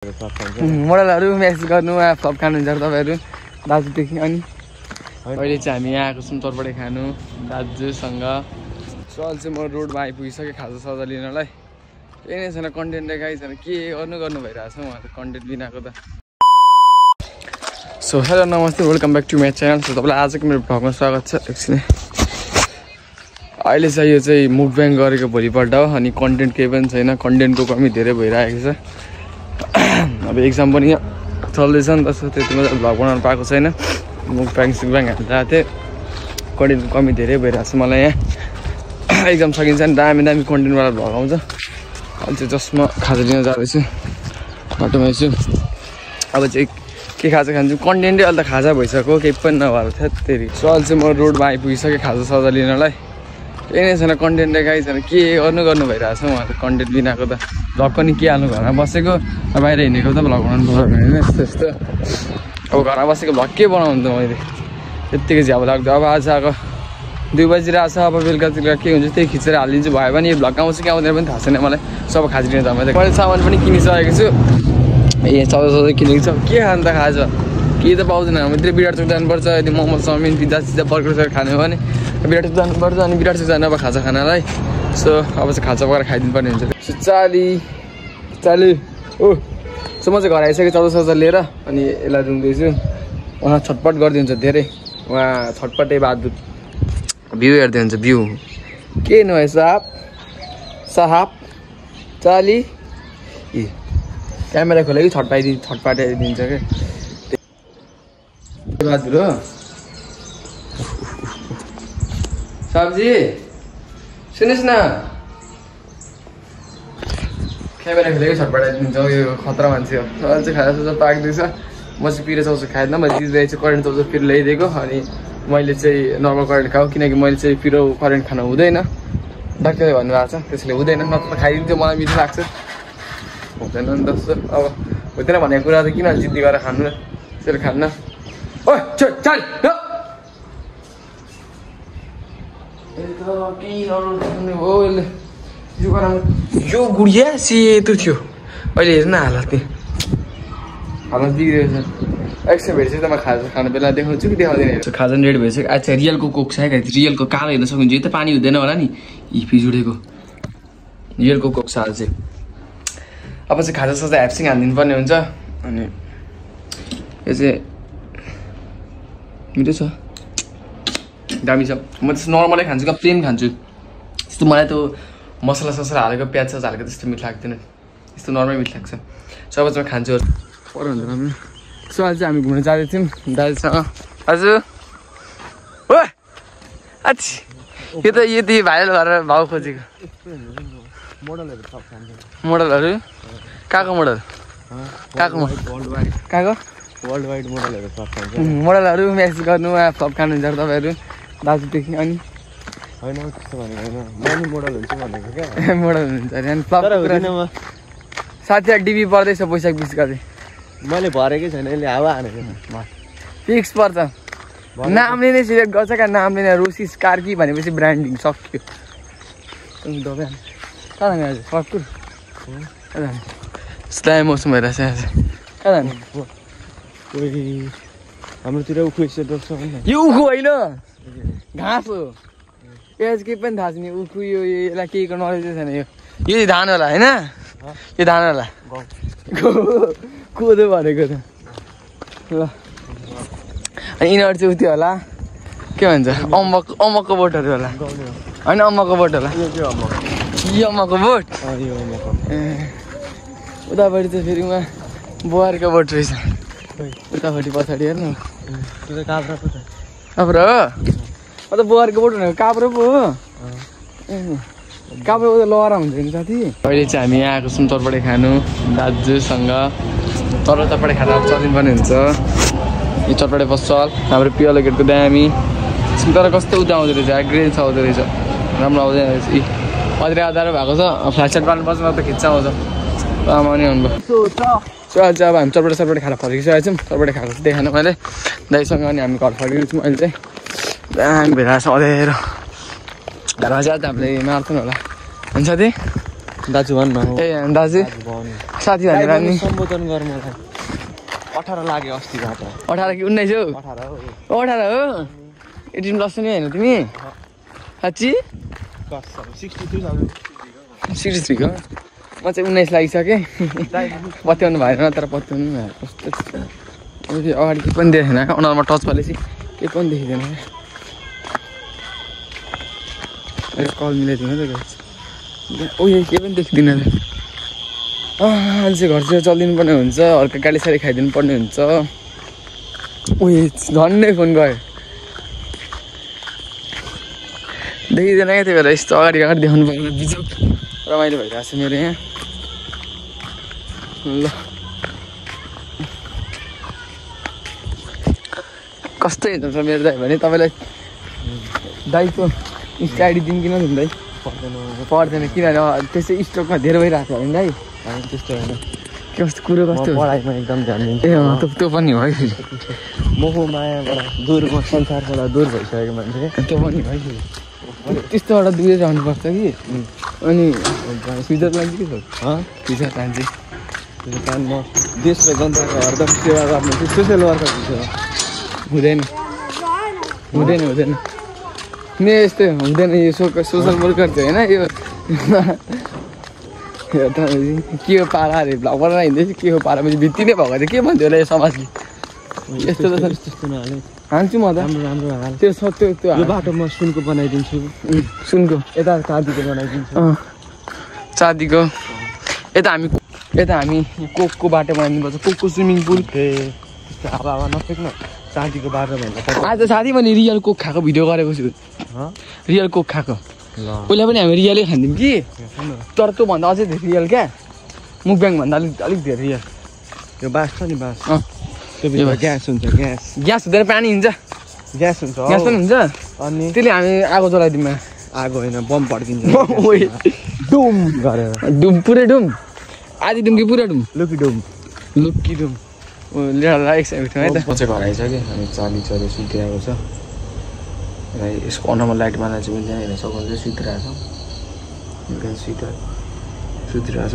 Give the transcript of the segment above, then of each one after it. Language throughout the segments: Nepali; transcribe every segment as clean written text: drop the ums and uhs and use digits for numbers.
मोडलहरू म्यासेज गर्नु फ्लप खानुहुन्छ तपाईँहरू दाजुदेखि। अनि अहिले चाहिँ हामी यहाँ आएको छौँ तोरपडे खानु दाजुसँग। सल चाहिँ म रोडमा आइपुगिसकेँ खाजा साजा लिनलाई। केही नै छैन, कन्टेन्ट देखाइ छैन, के गर्नु भइरहेछ उहाँ त कन्टेन्ट बिनाको त। सो हेलो नमस्ते, welcome back to my channel. So तपाईँलाई आजको मेरो भ्लगमा स्वागत छ। एकछिन अहिले चाहिँ यो चाहिँ मुभब्याङ गरेको भोलिपल्ट हो, अनि कन्टेन्ट केही पनि छैन, कन्टेन्टको कमी धेरै भइरहेको छ। अब एक्जाम पनि चल्दैछ नि त, सो त्यतिमा भ्लग बनाउनु पाएको छैन। मुभब्याङ सुभब्याङ हाल्नु गएको थिएँ, कन्टेन्टको कमी धेरै भइरहेको छ मलाई। यहाँ एक्जाम सकिन्छ नि दामी दामी कन्टेन्टवाला भ्लग आउँछ। अहिले चाहिँ जसमा खाजा लिन जाँदैछु, बाटोमा छु। अब चाहिँ के खाजा खान्छु, कन्टेन्टै अहिले त खाजा भइसक्यो, केही पनि नभएर थियो त्यही। सो अहिले चाहिँ म रोडमा आइपुगिसकेँ खाजा साजा लिनलाई। केही नै छैन, कन्टेन्ट देखाइ छैन, के गर्नु भइरहेछ उहाँ त कन्टेन्ट बिनाको त। भ्लग पनि के हाल्नु, घरमा बसेको बाहिर हिँडेको त भ्लग बनाउनु पर्यो होइन यस्तो यस्तो। अब घरमा बसेको भ्लग के बनाउनु त मैले, त्यत्तिकै झ्याउ लाग्दो। अब आज आएको 2 बजिरहेको छ, अब बेलुका के हुन्छ त्यही खिचेर हालिदिन्छु। भयो भने यो भ्लग आउँछ कि आउँदैन पनि थाहा छैन मलाई, सब खाजिदिनु त। मैले सामान पनि किनिसकेको छु, यहाँ सबै किनेको छ। के खानु त खाजा, केही त पाउँदैन। हामीले विराट चोक जानुपर्छ, यदि मोमो चाउमिन पिज्जा सिज्जा बर्गर खानु हो भने विराट चोक जानुपर्छ। अनि विराट चोक जानु अब खाजा खानालाई। सो अब चाहिँ खाजा पकाएर खाइदिनु पर्ने हुन्छ। सो चाली ओ सो म चाहिँ घर आइसकेँ चाउसा लिएर, अनि यसलाई रुँदैछु। उहाँ छटपट गरिदिन्छ धेरै, उहाँ छटपटै बहादुर। भ्यू हेर्दै हुन्छ, भ्यू के नभए साहब चाली ए क्यामेरा खोले कि छटपाइदिन्छ क्या बहादुर हो। सब्जी सुन्नुहोस् न, क्यामेरा खोलेको छटपटाइदिन्छ, यो खतरा मान्छे हो। अहिले चाहिँ खाजा साजा पाक्दैछ, म चाहिँ पिरो चाउचो खाएन। मैले दिदीलाई चाहिँ करेन्ट चाउचो पिरो ल्याइदिएको, अनि मैले चाहिँ नर्मल करेन्ट खाऊ, किनकि मैले चाहिँ पिरो करेन्ट खानु हुँदैन, डाक्टरले भन्नुभएको छ, त्यसैले हुँदैन। नत्र त खाइदिन्थ्यो, मलाई मिठो लाग्छ। हुँदैन नि त, अब हुँदैन भनेको कुरा त किन जिद्दी गरेर खानु, त्यसरी खान्न। ओ चल हो यो गुडिया सेतो थियो, अहिले हेर्न हालत नि, हालत बिग्रेको छ। एकछिन भेटिसक्यो त म खाजा खाने बेला देखाउँछु कि देखाउँदैन। खाजा रेडी भइसक्यो। आज चाहिँ रियलको कोक छ है, रियलको कालो हेर्न सक्नुहुन्छ। यो त पानी हुँदैन होला नि, पिजुडेको रियलको कोक छ आज चाहिँ। अब चाहिँ खाजा साजा ह्याप्सिङ हालिदिनु पर्ने हुन्छ। अनि यो चाहिँ मिठो छ, दामी छ। म त्यस्तो नर्मलै खान्छु क्या, प्लेन खान्छु। त्यस्तो मलाई त मसला ससला हालेको प्याज सस हालेको त्यस्तो मिठो लाग्दैन, यस्तो नर्मल मिठो लाग्छ। सब चाहिँ खान्छु पर हुन्छ राम्रो। सो अहिले चाहिँ हामी घुम्न जाँदै थियौँ दाजुसँग। हजुर हो अच्छा, यो त भाइरल भएर भाउ खोजेको मोडलहरू कहाँको मोडल, कहाँको वर्ल्ड वाइड मोडलहरू मोडलहरू म्यासेज गर्नु फ्लप खानुहुन्छ तपाईँहरू दाजुदेखि। अनि होइन त्यस्तो भनेको होइन, म मोडल हुन्छ भनेको क्या। मोडल हुन्छ अरे, अनि फ्लप साथीहरू डिबी पर्दैछ पैसा बिस गरे, मैले भरेकै छैन, यसले हावा हानेको फिक्स पर्छ। नामले नै सिलेक्ट गर्छ क्या, नामले नै रोसिस कार्की भनेपछि ब्रान्डिङ सक्यो। दोकान कहाँ जाने आज, फर्कुर दामी मौसम भइरहेछ आज। कहाँ जाने, हाम्रोतिर उखु एक्सेटर छ होइन, यो उखु होइन घाँस हो। प्याज केही पनि थाहा छैन, उखु यो यसलाई केहीको नलेजै छैन। यो धान होला होइन, यो धान होला, कोदो भनेको त ल। अनि यिनीहरू चाहिँ उति होला, के भन्छ अम्बकको बोटहरू होला होइन, अम्बकको बोट होला। यो अम्बकको बोट, उतापट्टि चाहिँ फेरि उहाँ बुहारको बोट रहेछ, उतापट्टि पछाडि हेर्नु काब्रा हो। अन्त बुहारको बोट भनेको काब्रो पो हो, काब्रो त लहरा हुन्छ नि साथी। अहिले चाहिँ हामी यहाँ आएको छौँ तोरपडे खानु दाजुसँग। तोरपडे खाना अब चलिनु पर्ने हुन्छ। यो चटपटे पसल हाम्रो पियालो गेटको दामी, तर कस्तो उता आउँदो रहेछ, ग्रेन छ आउँदो रहेछ, राम्रो आउँदैन रहेछ। अद्रे अधारो भएको छ, फ्ल्याट सेट पाल्नुपर्छ, न त खिच्चा आउँछ आमा नि आउनुभयो। सो अहिले चाहिँ अब हामी चटपटे खाएर फर्किसकेको छौँ। चटपटे खाएको चाहिँ देखाएन मैले दाइसँग, अनि हामी घर फर्किएको छौँ। अहिले चाहिँ दामी भइरहेको छ अँध्यारो, घरमा चाहिँ हामीले मार्छौँ होला हुन्छ साथी। दाजु भन्न ए दाजु साथी भनेर नि सम्बोधन गर मलाई 18 लाग्यो अस्तिबाट 18 कि 19 हो 18 हो 18 प्लस नि हैन तिमी साच्ची 63 को म चाहिँ 19 लागिसके पत्याउनु भएन तर पत्याउनु भएन कस्तो अगाडि के पनि देखेन अनुहारमा टच पालेपछि के पनि देखिँदैन कल मिलाइदिनु त ओ यो के पनि देखिँदैन अझै घर चाहिँ चलिदिनु पर्ने हुन्छ हल्का गाडी साडी खाइदिनु पर्ने हुन्छ उयो झन्डै फोन गयो देखिँदैन क्या त्यही भएर यस्तो अगाडि देखाउनु पर्ने बिजोक रमाइलो भइरहेको छ मेरो यहाँ ल कस्तो हेर्छ मेरो दाइ भने तपाईँलाई दाइको इन्स्टा आइडी दिनु कि नदिनु दाइ पर्दैन किनभने त्यसै स्टकमा धेरै भइरहेको छ भने दाइ त्यस्तो होइन कस्तो कुरो कस्तो पढाइमा एकदम ध्यान दिन्छ ए त्यो पनि हो है मोह मायाबाट दूर संसारबाट दूर भइसकेको मान्छे त्यो पनि है त्यस्तो एउटा दुवै जानुपर्छ कि अनि स्विजरल्यान्ड के छ स्विजरल्यान्ड चाहिँ कारण म देश र जनताको हरदम सेवा गर्ने सोसियल वर्कर हुँदैन नि यस्तै हुँदैन यो सोसल वर्कर चाहिँ होइन यो के हो पारा अरे भ्लगर हिँड्दैछ के हो पारा पछि भित्ति नै भएको थियो के भन्थ्यो होला यो समाजले यस्तो त त्यस्तो नहाले हान्छु म त राम्रो हाल त्यो त्यो यो बाटो म सुनको बनाइदिन्छु सुनको यता चाँदीको बनाइदिन्छु चाँदीको यता हामी कोकको बाटो बनाइदिनुपर्छ कोकको स्विमिङ पुल त्यस्तो हावा नफेक्न चाँदीको बाटो भन्दा आज साथी मैले रियल कोक खाएको भिडियो गरेको छु रियल कोक खाएको पहिला पनि हामी रियलै खान्थ्यौँ कि तर त्योभन्दा अझै धेरै रियल क्या मुकब्याङभन्दा अलिक धेरै रियल यो बाँस छ नि बाँस त्यो ग्यास हुन्छ ग्यास हुँदैन पानी हुन्छ ग्यास हुन्छ ग्यास पनि हुन्छ अनि त्यसले हामी आगो जलाइदिउँ आगो होइन बम पड्किन्छ डुम गरेर डुम पुरै डुम आधी डुम कि पुरै डुम लुकी डुम लिएर एकछिन है त म चाहिँ घर आइसक्यो अनि चाली चरी सुतिरहेको छ र यसको अनुहारमा लाइट मार्दा चाहिँ पनि हेर्न सक्नुहुन्छ सुतिरहेको छ सुतिरहेको छ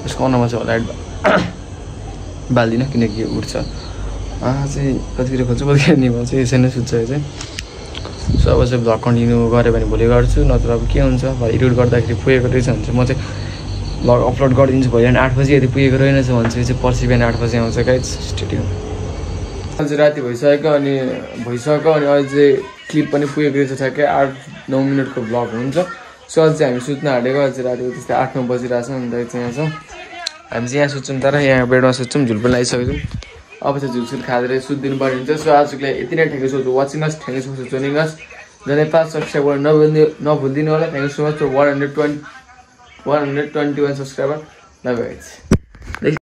यसको अनुहारमा चाहिँ लाइट बाल्दिनँ किनकि उठ्छ चाहिँ कतिखेर खोल्छु कतिखेर निभाउँछ चाहिँ यसरी नै सुत्छ यो चाहिँ सो अब चाहिँ भ्लग कन्टिन्यू गऱ्यो भने भोलि गर्छु नत्र अब के हुन्छ भरे एडिट गर्दाखेरि पुगेको रहेछ भने चाहिँ म चाहिँ भ्लग अपलोड गरिदिन्छु भोलि बिहान 8 बजी यदि पुगेको रहेनछ भने चाहिँ पर्सि बिहान 8 बजी आउँछ गाइज स्टेडियम अझै राति भइसक्यो अनि अझै क्लिप पनि पुगेको रहेछ ठ्याक्कै 8-9 मिनटको भ्लग हुन्छ सो अझै हामी सुत्न आँटेको अझै रातिको त्यस्तै 8-9 बजिरहेको छ अन्त चाहिँ यहाँ छ हामी चाहिँ यहाँ सुत्छौँ तर यहाँ बेडमा सुत्छौँ झुल पनि लगाइसकेको छौँ अब चाहिँ झुलसुल खाँदै सुत्दिनु पर्ने हुन्छ सो आजको लागि यति नै thank you so much watching us thank you so much joining us झन् 5 सब्सक्राइबर नभुलिदिनु होला thank you so much for 121 subscriber bye by.